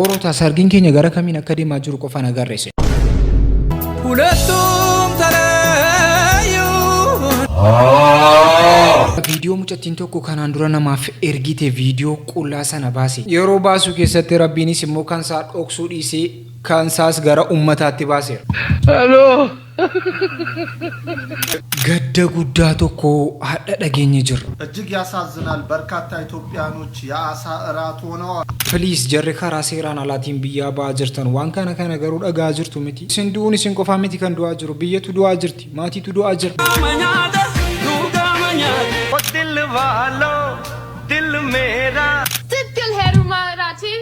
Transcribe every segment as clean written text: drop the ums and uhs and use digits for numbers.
Orotaa sargiin keenya gara kamiin akka deemaa jiru qofaan agarre isin. ሁለቱም ተለዩ። Viidiyoo mucattiin tokko kanaan dura namaaf ergite viidiyoo qullaa sana baase. Yeroo baasuu keessatti Rabbiinis immoo kan isaa dhoksuu dhiisee kan isaas gara ummataatti baaseera. Gadda guddaa tokko hadha dhageenye jirra. እጅግ ያሳዝናል። በርካታ ኢትዮጵያኖች የአሳ እራት ሆነዋል። Please jarri karaa seeraan alaatiin biyyaa ba'aa jirtan waan kana kana garuu dhaga'aa jirtu miti. Isin du'uun isin qofaa miti kan du'aa jiru biyyatu du'aa jirti maatiitu du'aa jira. Sittil heerumaa raati.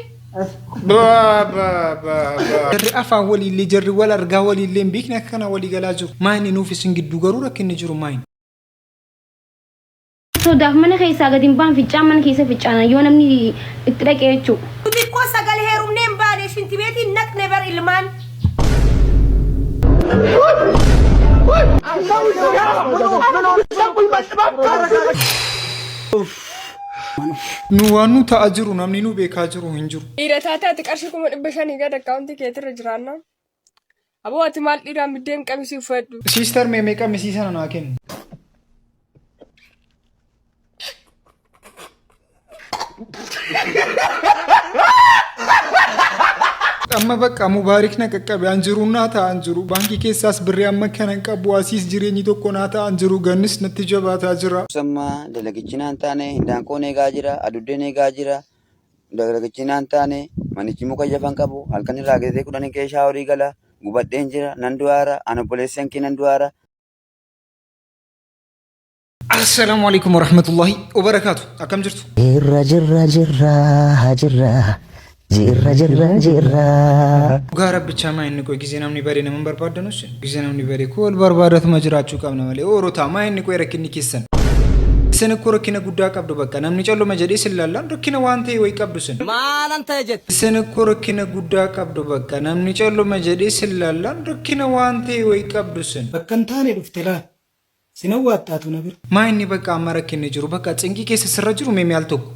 Jarri afaan waliillee jarri wal argaa waliillee hin beekne akka kana walii galaa jiru. Maayini nuuf isin gidduu garuu rakkinni jiru maayini. Sodaaf mana keessaa gadi hin baan ficcaan mana keessa ficcaana yoo namni itti dhaqee jechuudha. Xixiqqoo sagal heerumnee hin baane shintibeetiin naqne bar ilmaan. Nu waan nu ta'aa jiru namni nu beekaa jiru hin jiru. Dhiira taatee ati qarshii 500,000 gad akkaawuntii keetirra jiraanna. Aboo ati maal dhiiraan biddeen qamisii uffadhu. Siistar mee mee qamisii sana naa kenni. Amma bakka mubaarik na qaqqabe an jiru naa ta'an jiru baankii keessaas birrii amma kana hin qabu asiis jireenyi tokko naa ta'an jiru gannis natti jabaataa jira. Samma dalagichi naan taane hindaanqoon eegaa jira aduddeen eegaa jira dalagichi naan taane manichi muka jafan qabu halkan irraa geessee kudhanii keeshaa horii gala gubadheen jira nan du'aara an obboleessan kee nan du'aara. Assalaamu alaikum warahmatullahi wabarakaatu. Akkam jirtu? Jirra jirra jirra jirra jirra jirra jirra. Dhugaa rabbichaa maa inni qoy gisee namni badee nama hin barbaaddanus gisee namni badee koo wal barbaadatuma jiraachuu qabna malee oorotaa maa inni qoy rakkinni keessan. Isin ikkoo rakkina guddaa qabdu bakka namni calluma jedhee isin laallaan rakkina waan ta'e wayii qabdu isin. Maalan ta'e jette? Isin ikkoo rakkina guddaa qabdu bakka namni calluma jedhee isin laallaan rakkina waan ta'e wayii qabdu isin. Bakka hin taane dhufte laal. Sin hawwaattaatu na bira. Maa inni bakka amma rakkinni jiru bakka cinqii keessa sirra jiru meemee al tokko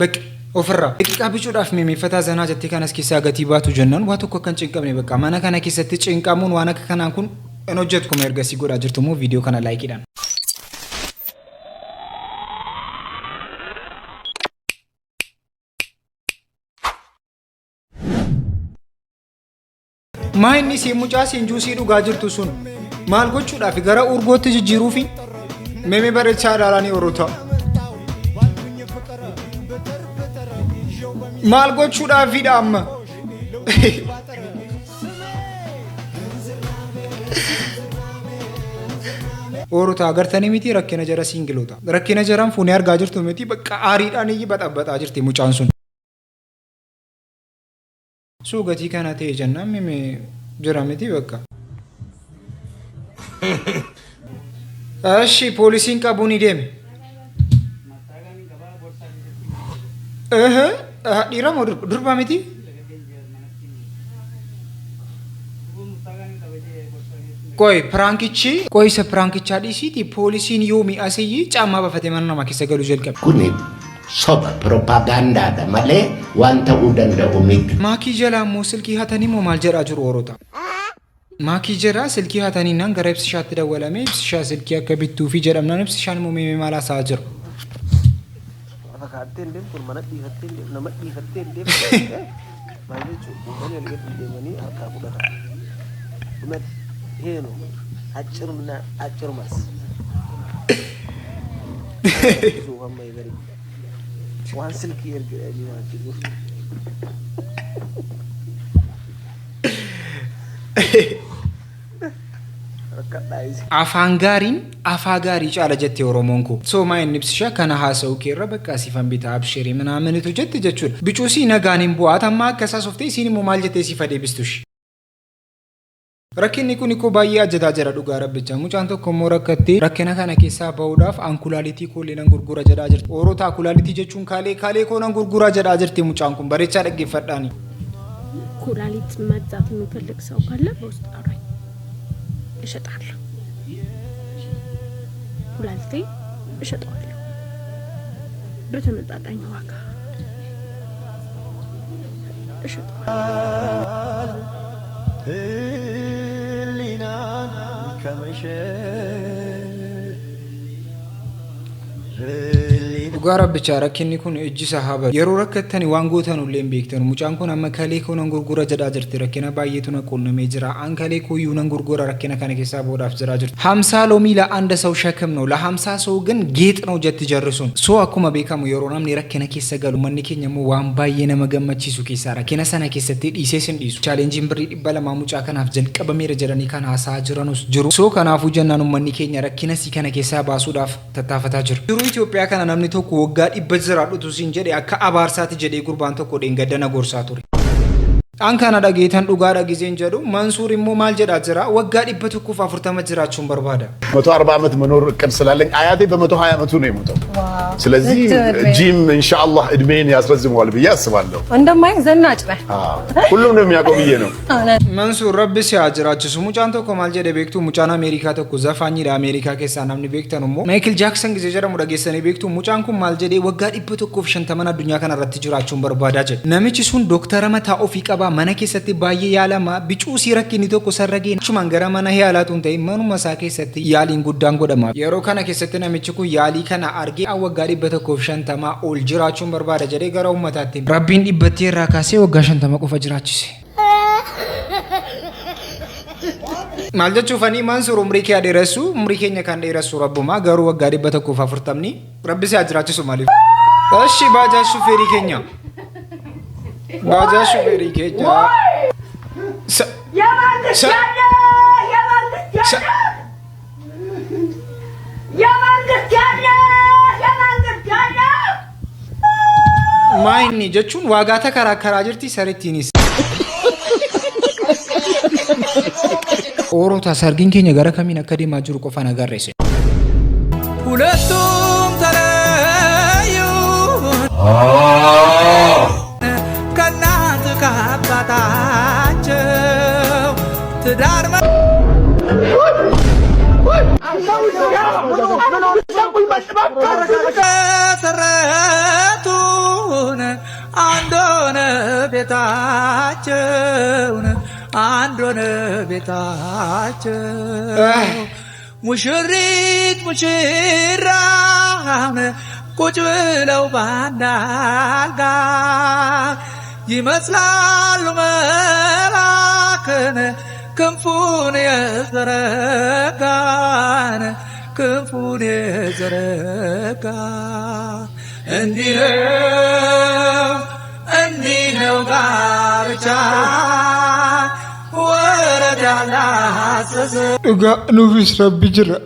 bakka ofirraa daqiiqaa bicuudhaaf meemee fataa zanaa jettee kanas keessaa gatii baatu jennaan waa tokko akka hin cinqabne bakka mana kana keessatti cinqamuun waan akka kanaan kun hin hojjetu kuma ergasii godhaa jirtu immoo viidiyoo kana laayikiidhaan. Maa inni siin mucaa siin juusii dhugaa jirtu sun maal gochuudhaaf gara urgootti jijjiiruufi meemee bareechaa ilaalanii horota. Maal gochuudhaafidha amma? Oorota agartanii miti rakkina jara siingiloota. Rakkina jaran fuunee argaa jirtu miti bakka aariidhaan iyyi baxabbaxaa jirti mucaan sun. Suu gatii kana ta'e jennaan mimi jira miti bakka. Ashi poolisiin qabuu ni deeme. Dhiira moo durba miti? Qoy piraankichi qoy isa piraankichaa dhiisiiti poolisiin yoomi asiyyi caammaa bafatee mana namaa keessa galuu jalqabe. Kuni soba piroopagaandaadha malee waan ta'uu danda'u miti. Maakii jalaa immoo silkii hatanii moo maal jedhaa jiru Orota. Maakii jalaa silkii hatanii naan gara ibsishaatti dawwalamee ibsishaa silkii akka bittuufi jedhamnaan ibsishaan immoo meemee maal haasa'aa jira. Lafa kaa'attee hin deemtu, mana dhiifattee hin deemtu, nama dhiifattee hin deemtu. Maal jechuun uummanni wal gadi deemanii harkaa fudhatan. Dhumati ይሄ ነው አጭርና አጭር መልስ። Waan silkii erganii waan jiruuf. Rakkadhaa isi. Afaan gaariin afaa gaarii caala jette Oromoon koo. Soomaa inni ibsisha kana haasa'u keerra bakka siifan bitaa abshirii minaaminitu jette jechuudha. Bicuusii nagaan hin bu'aat amma akka isaa softee isiin immoo maal jettee siif adeebistushi. Rakkinni kun ikkoo baay'ee ajjataa jira dhugaa rabbicha. Mucaan tokko immoo rakkattee rakkina kana keessaa bahuudhaaf an kulaalitii koollee nan gurgura jedhaa jirti. Oorotaa kulaalitii jechuun kaalee kaalee koo nan gurgura jedhaa jirti mucaan kun bareechaa dhaggeeffadhaani. ኩላሊት መግዛት የሚፈልግ ሰው ካለ በውስጥ አውራኝ፣ እሸጣለሁ። ኩላሊቴ እሸጠዋለሁ በተመጣጣኝ ዋጋ። Dhugaa rabbichaa rakkinni kun ijji isaa haa badu. Yeroo rakkattani waan gootan illee hin beektanu. Mucaan kun amma kalee koo nan gurgura jedhaa jirti. Rakkina baay'eetu na quunnamee jira. An kalee koo iyyuu nan gurgura rakkina kana keessaa boodaaf jiraa jirti. ሀምሳ ሎሚ ለአንድ ሰው ሸክም ነው፣ ለሀምሳ ሰው ግን ጌጥ ነው jetti jarri sun. So akkuma beekamu yeroo namni rakkina keessa galu manni keenya immoo waan baay'ee nama gammachiisu keessaa rakkina sana keessatti dhiisee sin dhiisu. Challengeiin birrii 200 mucaa kanaaf jalqabameera jedhanii kan haasa'aa jiranus jiru. So kanaafuu jennaan uummanni keenya rakkina sii kana keessaa baasuudhaaf tattaafataa jiru. Jiruu Itoophiyaa kana namni tokko waggaa 100 jiraadhutu siin jedhe akka abaarsaati jedhee gurbaan tokko dheengadda na gorsaa ture. An kana dhageetan dhugaa dhagiseen jedhu Mansuur immoo maal jedhaa jira waggaa 140 jiraachuun barbaada. 140 ዓመት መኖር እቅድ ስላለኝ አያቴ በ120 ዓመቱ ነው የሞተው። ስለዚህ ጂም ኢንሻአላህ እድሜን ያስረዝመዋል ብዬ አስባለሁ። እንደማይ ዘናጭ ነህ። ሁሉም ነው የሚያውቀው ብዬ ነው። Mansuur rabbi si haa jiraachisu. Mucaan tokko maal jedhe beektu mucaan Ameerikaa tokko zafaanyiidha Ameerikaa keessaa namni beektan immoo Michael Jackson gisee jedhamu dhageessanii beektu mucaan kun maal jedhee waggaa 150 addunyaa kana irratti jiraachuun barbaadaa jedhe. Namichi sun dooktara mataa ofii qabaa mana keessatti baay'ee yaalama bicuu sii rakkinni tokko sarragee achumaan gara mana yaalaatu hin ta'in manuma isaa keessatti yaaliin guddaan godhama. Yeroo kana keessatti namichi kun yaalii kana argee waggaa 150 ol jiraachuun barbaada jedhee gara uummataatti. Rabbiin dhibbattii irraa kaasee waggaa 50 qofa jiraachise. Maal jechuufanii Mansuur umrii kee dheeressu umrii keenya kan dheeressu rabbumaa garuu waggaa 140 rabbi si haa jiraachisu maaliif. እሺ ባጃጅ ሹፌሪ keenya ባጃጅ ሹፌሪ keenya የመንግስት ያለ የመንግስት ያለ የመንግስት ያለ የመንግስት ያለ Maayinni jechuun waagaa karaa jirti sarittiinis. Oorota sargiin keenya gara kamiin akka deemaa jiru qofaan agarreesse. ሁለቱም ተለዩ ከእናት ከአባታቸው ትዳር መሰረቱን አንድ ሆነ ቤታቸውን አንድ ሆነ ቤታቸው ሙሽሪት ሙሽራውን ቁጭ ብለው ባንድ አልጋ ይመስላሉ መላክን ክንፉን የዘረጋን ክንፉን የዘረጋ እንዲህ ነው እንዲህ ነው ጋብቻ ወረድ ያላዘዘ Dhugaa nuufis rabbi jira.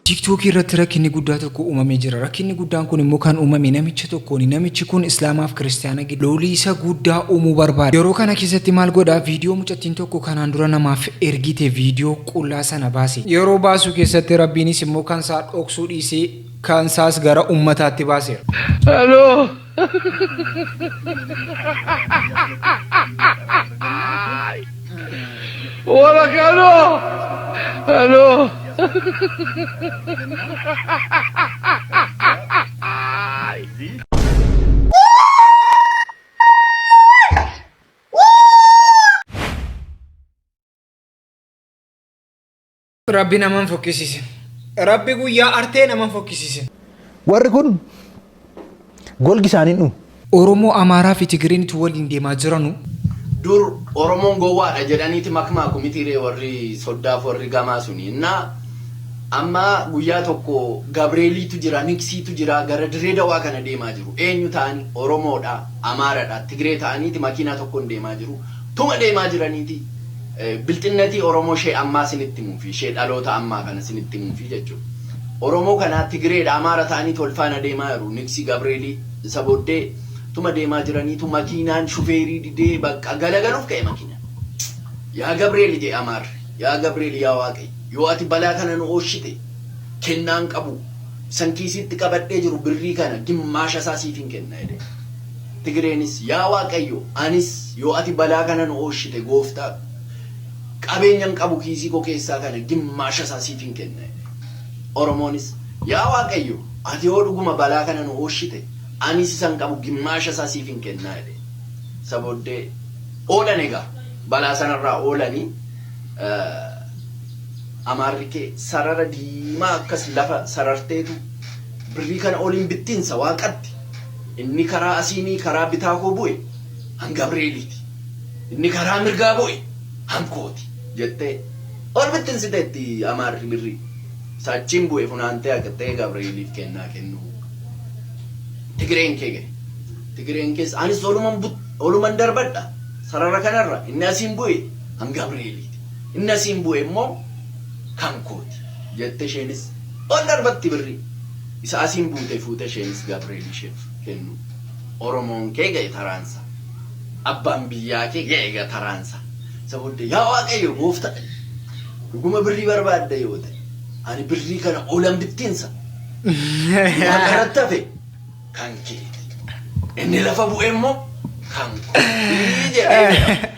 Tiiktookii irratti rakkinni guddaa tokko uumamee jira. Rakkinni guddaan kun immoo kan uumame namicha tokkooni. Namichi kun Islaamaaf Kiristaana gidduu loliisa guddaa uumuu barbaada. Yeroo kana keessatti maal godhaa? Viidiyoo mucattiin tokko kanaan dura namaaf ergite viidiyoo qullaa sana baase. Yeroo baasuu keessatti rabbiinis immoo kan isaa dhoksuu dhiisee kan isaas gara uummataatti baaseera. Hello. ولك الو الو Rabbi naman fokkisiise. Rabbi guyyaa artee naman fokkisiise. Warri kun golgi isaanii dhumu. Oromoo, Amaaraa fi Tigiriinitu waliin deemaa jiranu. Dur Oromoon gowwaadha jedhaniiti makmaaku mitiiree warri soddaaf warri gamaa suni. Innaa amma guyyaa tokko Gabreeliitu jira, Niksiitu jira, gara Dirree Dawaa kana deemaa jiru. Eenyu ta'ani? Oromoodha, Amaaradha, Tigree ta'aniiti makiinaa tokkoon deemaa jiru. Tuma deemaa jiraniiti. Bilxinnatii Oromoo ishee ammaa sinitti himuufi, ishee dhaloota ammaa kana sinitti himuufi jechuudha. Oromoo kana Tigreedha, Amaara ta'aniiti wal faana deemaa jiru. Niksi Gabreelii isa booddee tuma deemaa jiraniitu makiinaan shufeerii didee bakka galagaluuf ka'e makiinaan. Yaa Gabreeli jee Amaarri, yaa Gabreeli yaa Waaqayyo, yoo ati balaa kana nu oolchite kennaan qabu san kiisitti qabadhee jiru birrii kana gimmaasha isaa siif hin kenna jedhe. Tigreenis yaa Waaqayyo anis yoo ati balaa kana nu oolchite gooftaa qabeenyan qabu kiisii koo keessaa kana gimmaasha isaa siif hin kenna jedhe. Oromoonis yaa Waaqayyo Ati yoo dhuguma balaa kana nu oolchite anis isan qabu gimmaasha isaa siif hin kennaa jedhe. Isa booddee oolan egaa balaa sanarraa oolanii amaarri kee sarara diimaa akkas lafa sararteetu birrii kana oliin bittinsa waaqatti. Inni karaa asiinii karaa bitaa koo bu'e han Gabreeliiti. Inni karaa mirgaa bu'e han kooti jettee ol bittinsiteetti amaarri birrii. Isa achiin bu'e funaantee haqattee Gabreeliif kennaa kennuu. Tigireen kee gahe. Tigireen keessa anis oluman darbadha. Sarara kanarra inni asiin bu'e han Gabreeliiti. Inni asiin bu'e immoo kan kooti jette isheenis ol darbatti birrii. Isa asiin buute fuute isheenis Gabriel isheef kennu. Oromoon kee ga'e taraansa. Abbaan biyyaa kee ga'e egaa taraansa. Isa booddee yaa Waaqayyo goofta dhuguma birrii barbaadda yoo ta'e ani birrii kana olan bittinsa. Waaqa irratti hafe kan keeti. Inni lafa bu'e immoo kan kooti jedhee jedhama.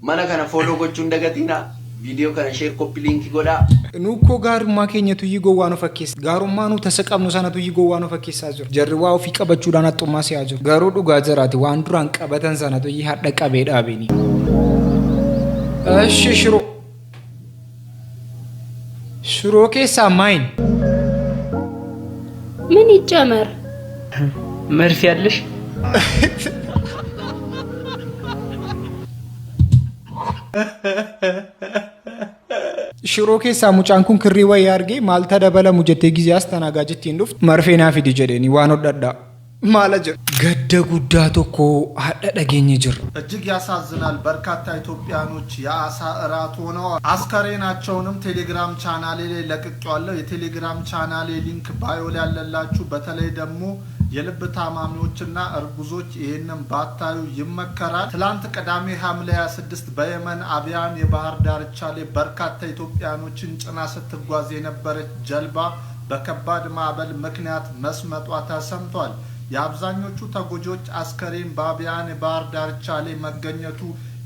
Mana kana follow gochuu hin dagatinaa. Video kana share copy link godhaa. Nu ikkoo gaarummaa keenyatuyyii gowwaa nu fakkeessa. Gaarummaa nu tasa qabnu sanatuyyii gowwaa nu fakkeessaa jiru. Jarri waa ofii qabachuudhaan haxxummaa se'aa jiru. Garuu dhugaa jaraati waan duraan qabatan sanatuyyii hadha qabee dhaabeni. Eshi shiroo. Shiroo keessaa maayin? ምን ይጨመር? መርፌ አለሽ? Shiroo keessaa mucaan kun kirrii wayii argee maalta dabalamu jettee gizee astanaagaajitti hin dhuftu marfee naa fidi jedheeni waan hodhadhaa. Maala jedhu. Gadda guddaa tokko hadha dhageenye jirra. እጅግ ያሳዝናል። በርካታ ኢትዮጵያኖች የአሳ እራት ሆነዋል። አስከሬናቸውንም ቴሌግራም ቻናሌ ላይ ለቅቄዋለሁ። የቴሌግራም ቻናሌ ሊንክ ባዮ ላይ ያለላችሁ፣ በተለይ ደግሞ የልብ ታማሚዎችና እርጉዞች ይህንን ባታዩ ይመከራል። ትላንት ቅዳሜ ሐምሌ 26 በየመን አብያን የባህር ዳርቻ ላይ በርካታ ኢትዮጵያኖችን ጭና ስትጓዝ የነበረች ጀልባ በከባድ ማዕበል ምክንያት መስመጧ ተሰምቷል። የአብዛኞቹ ተጎጂዎች አስከሬን በአብያን የባህር ዳርቻ ላይ መገኘቱ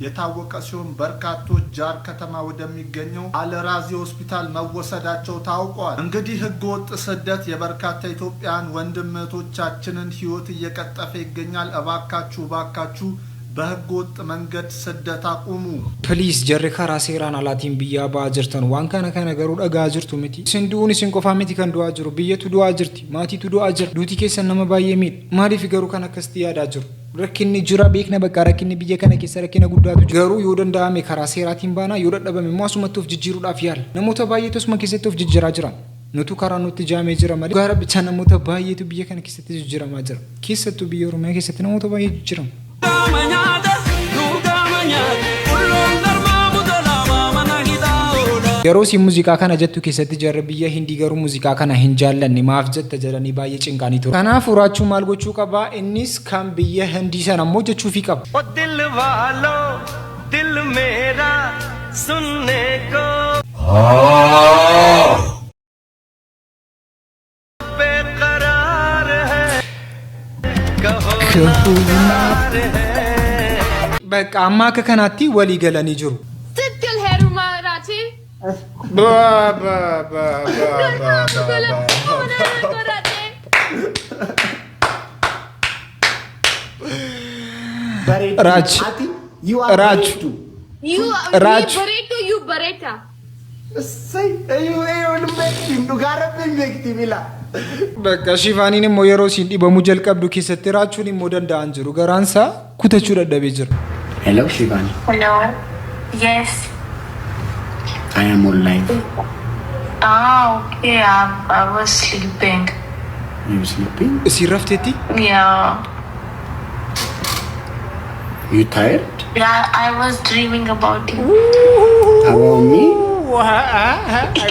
የታወቀ ሲሆን በርካቶች ጃር ከተማ ወደሚገኘው አልራዚ ሆስፒታል መወሰዳቸው ታውቋል። እንግዲህ ህገወጥ ስደት የበርካታ ኢትዮጵያን ወንድም እህቶቻችንን ህይወት እየቀጠፈ ይገኛል። እባካችሁ እባካችሁ በህገወጥ መንገድ ስደት አቁሙ። Please jarri karaa seeraan alaatiin biyyaa ba'aa jirtan waan kana kana garuu dhagaa jirtu miti. Isin du'uun isin qofaa miti kan du'aa jiru biyyatu du'aa jirti maatiitu du'aa jira duuti keessan nama baay'ee miidha maaliif garuu kan akkasitti yaadaa jiru. Rakkinni jira beekna bakka rakkinni biyya kana keessa rakkina guddaatu jira. Garuu yoo danda'ame karaa seeraatiin baanaa yoo dadhabame immoo asumatti of jijjiiruudhaaf yaala. Namoota baay'eetu asuma keessatti of jijjiiraa jiran. Nutu karaa nutti jaamee jira malee gara bichaa namoota baay'eetu biyya kana keessatti jijjiiramaa jira. Keessattuu biyya Oromiyaa keessatti namoota baay'ee jijjiiramu. Yeroo isin muuziqaa kana jettu keessatti jarri biyya Hindii garuu muuziqaa kana hin jaallanne maaf jetta jedhanii baay'ee cinqanii ture. Kanaaf Raachuu maal gochuu qaba? Innis kan biyya Hindii sana immoo jechuufii qaba. ओ दिल वालो दिल मेरा सुनने को बेकरार है कहो ना है Bakka amma akka kanaatti walii galanii jiru. Sittil heeruma Raachi. Ba ba ba ba ba ba ba. Raj. Raj. You Raj. bareedu you bareeda. Bakka Shivaaniin immoo yeroo isiin dhibamuu jalqabdu keessatti raachuun immoo danda'an jiru. Garaansaa kutachuu dadhabee jira. Hello, Shivani. Hello. Yes. I am online. Ah, okay. I was sleeping. You sleeping? Isiin rafteetti? Yeah. You tired? Yeah, I was dreaming about you. About me?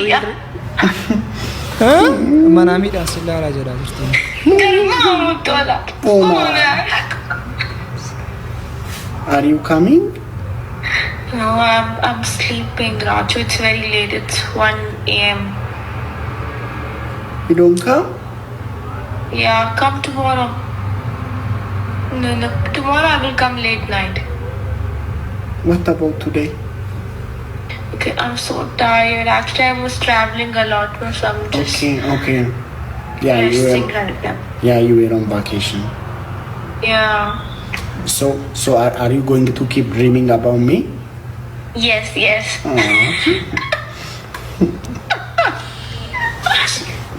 Yeah. Manaamiidhaan si ilaalaa jedhaa jirti. Tola. Are you coming? No, I'm sleeping, Raju. It's very late. It's 1 a.m. You don't come? Yeah, come tomorrow. No. Tomorrow I will come late night. What about today? Okay, I'm so tired. Actually, I was traveling a lot, so I'm just. Okay. Yeah, Yes, you were. single. Yeah. Yeah, you were on vacation. Yeah. So are you going to keep dreaming about me? Yes. Aw.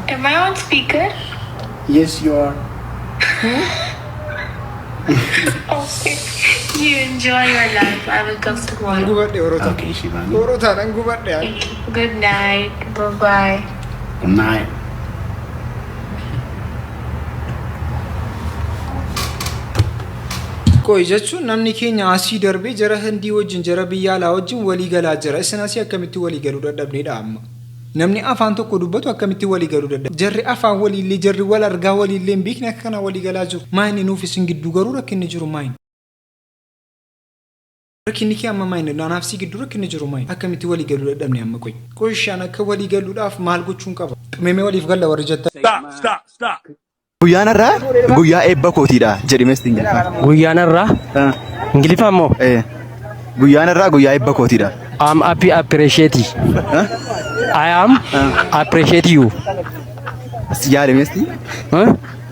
Am I on speaker? Yes, you are. Okay. You enjoy your life. I will come tomorrow. Gubadhe Orota. Okay, Shivani. Orotaadhaan gubadhe ani. Good night. Bye bye. Good night. Qoy jechuun namni keenya asii darbee jara Hindii wajjin, jara biyya alaa wajjin walii galaa jira. Isin asii akkamitti walii galuu dadhabneedha amma? Namni afaan tokko dubbatu akkamitti walii galuu dadhabe? Jarri afaan waliillee, jarri wal argaa waliillee hin beekne akka kana walii galaa jiru. Maayini nuuf isin gidduu garuu rakkinni jiru maayini? Rakkinni kee amma maayini? Anaaf si gidduu rakkinni jiru maayini? Akkamitti walii galuu dadhabne amma qoy? Qoy ishaan akka walii galuudhaaf maal gochuun qaba? Meemee waliif galla warri jettan. Stop, stop, stop. Guyyaan har'aa guyyaa eebba kootiidha jedhi meestiin Ingiliffaan. Guyyaan har'aa Ingiliffaan moo? Guyyaan har'aa guyyaa eebba kootiidha. I'm happy, appreciate. I am appreciate you. Yaali meestii.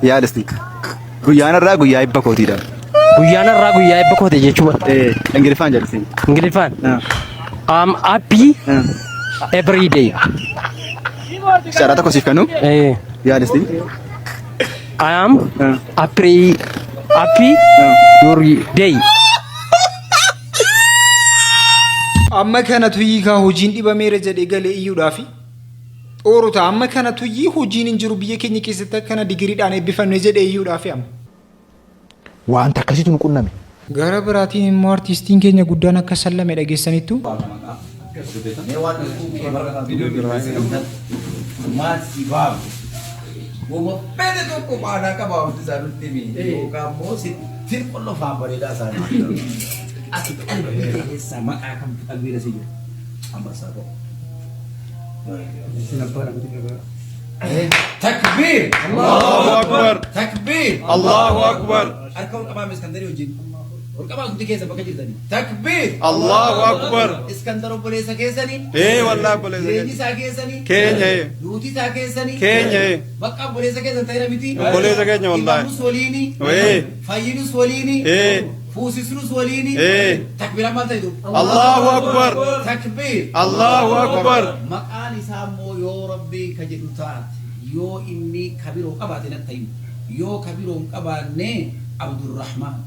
Yaali sti. Guyyaan har'aa guyyaa eebba kootiidha. Guyyaan har'aa guyyaa eebba kooti jechuudha. Ingiliffaan jedhi. Ingiliffaan. I'm happy every day. Carraa tokko siif kennu. Yaali sti. I am happy, happy your day. Amma kana tuyyii kaa hojiin dhibameera jedhee galee iyyuudhaafi. Oorota amma kana tuyyii hojiin hin jiru biyya keenya keessatti akkana digiriidhaan eebbifamne jedhee iyyuudhaafi amma. Wanta akkasiitu nu qunname. Gara biraatiin immoo artiistiin keenya guddaan akka sallame dhageessanittu. Maal si baabu? Woma fedhe tokko maanaa qaba wanti isaa nutti himi. Yookaan immoo sitti qollofaan bareedaa isaanii. Ati qalbii kee keessaa maqaa kamtu qalbii irra si jira? Ambassaa koo. Takbiir! Allahu Akbar! Takbiir! Allahu Akbar! Harka ol qabaa Iskandarii wajjin. Ol qabaa hundi keessa bakka jirtanii. Takbiir! Allahu Akbar! Iskandar obboleessa keessanii. Ee, wallaahi obboleessa Jireenyi keenya. isaa keessanii. Keenya, ee. Duuti isaa keessanii. Keenya, ee. Bakka obboleessa keessan ta'e miti. Obboleessa keenya wallaahi. Dhibamus waliini. Ee. Fayyinus waliini. Ee. Fuusisnus waliini. Ee. Takbiiraan maal ta'e duuba? Allahu Akbar! Takbiir! Allahu Akbar! Maqaan isaa immoo yoo Rabbii ka jedhu taate, yoo inni kabiroo qabaate natti himu. Yoo kabiroo hin qabaanne Abdurrahmaan.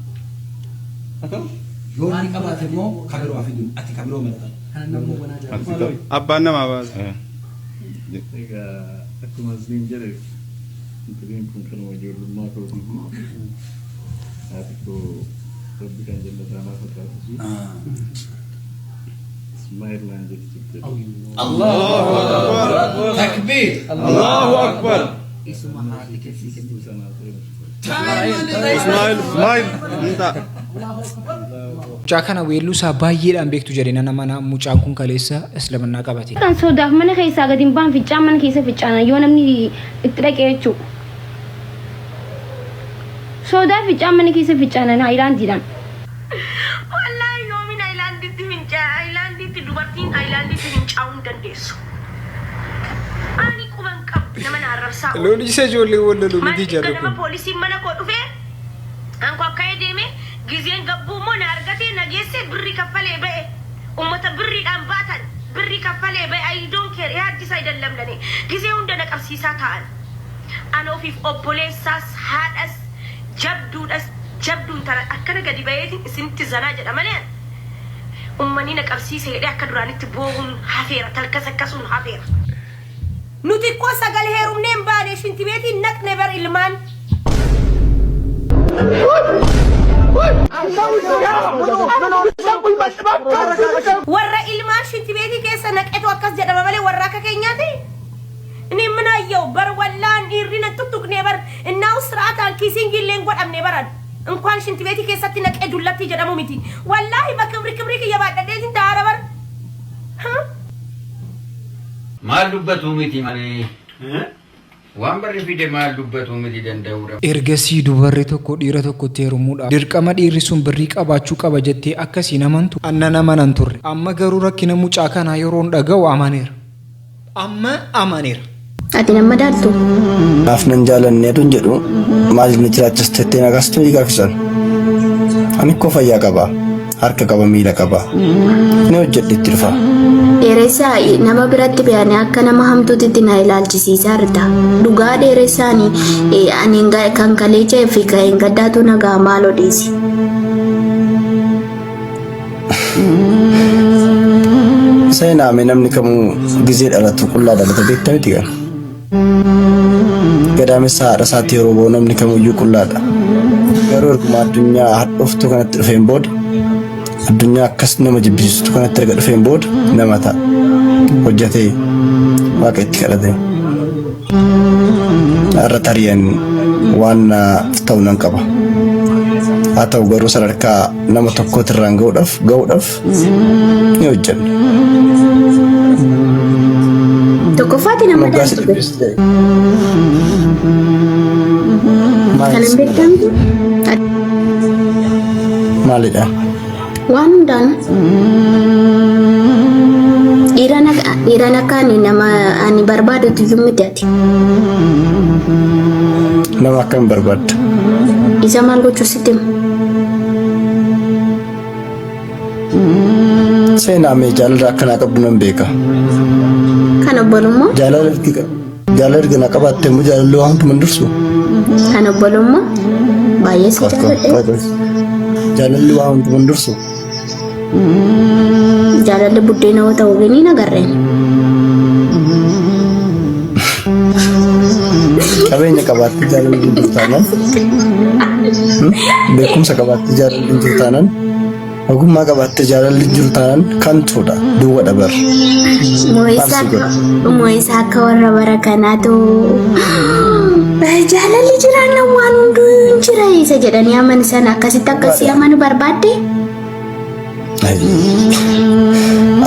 Yoo inni qabaate immoo kabiroo haa fidu. Ati kabiroo malata. Abbaan namaa baasa. Egaa akkuma isiniin jedhe, intalli kun kanuma ijoollummaa kootiiti. Haati koo Rabbi kan jannataa naaf haa taasisu. Ismaa'eel naan jetti turte. Allahu Akbar! Takbiir! Allahu Akbar! Isuma haati keessi kennitu. Ismaa'eel, Ismaa'eel. Inta. Mucaa kana weelluusaa baay'eedhaan beektu jedhee nana mana mucaan kun kaleessa islaamannaa qabate. Kan sodaaf mana keessaa gadi hin baan, ficcaan mana keessa ficcaanan yoo namni itti dhaqee jechuudha. Sodaa ficcaan mana keessa ficcaanan haayilaandiidhaan. Wallaahi yoomiin aayilaanditti fincaa, aayilaanditti dubartiin aayilaanditti fincaa'uu hin dandeessu. Ani quban qabu nama na arrabsaa oolu. Loon isa ijoollee wal lolu miti jedhu Ganama kun. poolisiin mana koo dhufee anko akka'ee deeme, gizeen gabbuu immoo na argatee na geesse, birrii kaffalee ba'e. Ummata birriidhaan baatan birrii kaffalee ba'e. I don't care, yaaddisa አይደለም ለኔ gizee hunda na qabsiisaa ta'an. Ana ofiif obboleessaas haadhas jabduudhas jabduun tana akkana gadi ba'eetiin isinitti zanaa jedha malee ummanni na qabsiise jedhee akka duraanitti boohuun hafeera, talkas akkasuun hafeera. Nuti ikkoo sagal heerumnee hin baane, shintibeetiin naqne bar ilmaan. Warra ilmaan shintibeetii keessa naqetu akkas jedhama malee warra akka keenyaati. Inni ምን አየው በር wallaan dhiirri na tuttuqne bar innaawu siraataan kissing illee hin godhamne baran እንኳን ሽንት ቤtii keessatti naqee dullatti jedhamu miti. Wallaahi bakka kibrii kiyya baadhadheetiin taa'aara bar. Maal dubbatu miti malee. Waan barri fide maal dubbatu miti danda'uudha. Ergasii dubarri tokko dhiira tokkotti heerumuudhaaf dirqama dhiirri sun birrii qabaachuu qaba jettee akkasiin amantu annan amanan turre. Amma garuu rakkina mucaa kanaa yeroon dhaga'u amaneera. Amma amaneera. Ati nama madaaltu? Naaf nan jaalanne aduun jedhu maaliif na jiraachiste jettee na kaastu ni gaaffisan. Ani koo fayyaa qaba. Harka qaba miila qaba. Ni hojjedhe itti dhufa. Dheeressaa nama biratti ba'anii akka nama hamtuutitti na ilaalchisiisaa jirta. Dhugaa dheeressaani ani kan kaleecha fi kan hin gaddaatu nagaa maaloo dhiisi. Seenaa mee namni kamuu gizee dhalatu qullaa dhalata beekta miti kan. Gadaamessa haadha isaatti yeroo ba'u namni kamuyyuu qullaadha. Garuu erguma addunyaa hadhooftuu kanatti dhufeen booda addunyaa akkas nama jibbisiistu kanatti erga dhufeen booda nama ta'a. Hojjetee waaqa itti kadhatee. Har'a tari'an waan naaf ta'u nan qaba. Haa ta'u garuu sadarkaa nama tokkootirraan ga'uudhaaf ga'uudhaaf ni hojjenna. Tokkoffaati nama Moggaasa dhaltu. dhibbis ta'e. Kan hin beekamtu Maalidha? waan hundaan dhiiran akka ani nama ani barbaadutu iyyuu miti ati. Nama akkam barbaadda? Isa maal gochuu sitti hima? Seenaa mee jaalala akkanaa qabdu nan beeka. Kan obbolummaa Jaalala erga jaalala erga na qabaatte immoo jaalalli waan hunduma hin dursu. Kan obbolummaa baay'ee si jaalladhe. Jaalalli waan hunduma hin dursu. Jaalalli buddeena yoo ta'u gini hin agarreen. Qabeenya qabaatte jaalalli hin jiru taanaan. Beekumsa qabaatte jaalalli hin jiru taanaan. Ogummaa qabaatte jaalalli hin jiru taanaan kantuudha duwwadha bar. Moo'isaa moo'isaa akka warra bara kanaatu jaalalli jiraanna waan hunduu hin jira isa jedhanii amanu sana akkasitti akkasii amanu barbaadde.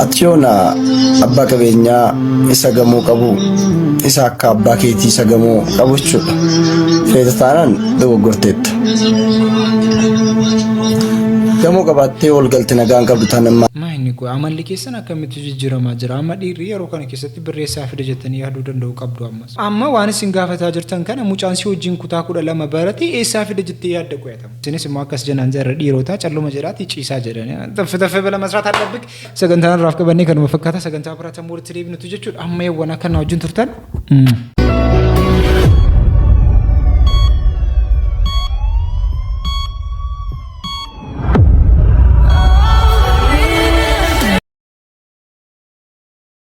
Ati yoona abbaa qabeenyaa isa gamoo qabu isa akka abbaa keetii isa gamoo qabu jechuudha. Feeta taanaan dogoggorteetta. Gamoo qabaattee wal galte nagaan qabdu taanaan Maa inni kun amalli keessan akkamitti jijjiiramaa jira? Amma dhiirri yeroo kana keessatti birreessaa fida jettanii yaaduu danda'u qabdu ammas. Amma waan isin gaafataa jirtan kana mucaan si wajjin kutaa 12 barate eessaa fida jettee yaadda qoyatama. Isinis immoo akkas jenaan jarra dhiirotaa calluma jedhaati ciisaa jedhani. Taffe taffe bala masraat allabbik sagantaan irraaf qabannee kanuma fakkaata sagantaa biraatti ammoo walitti deebinutu jechuudha. Amma yawwan akka na wajjin turtan.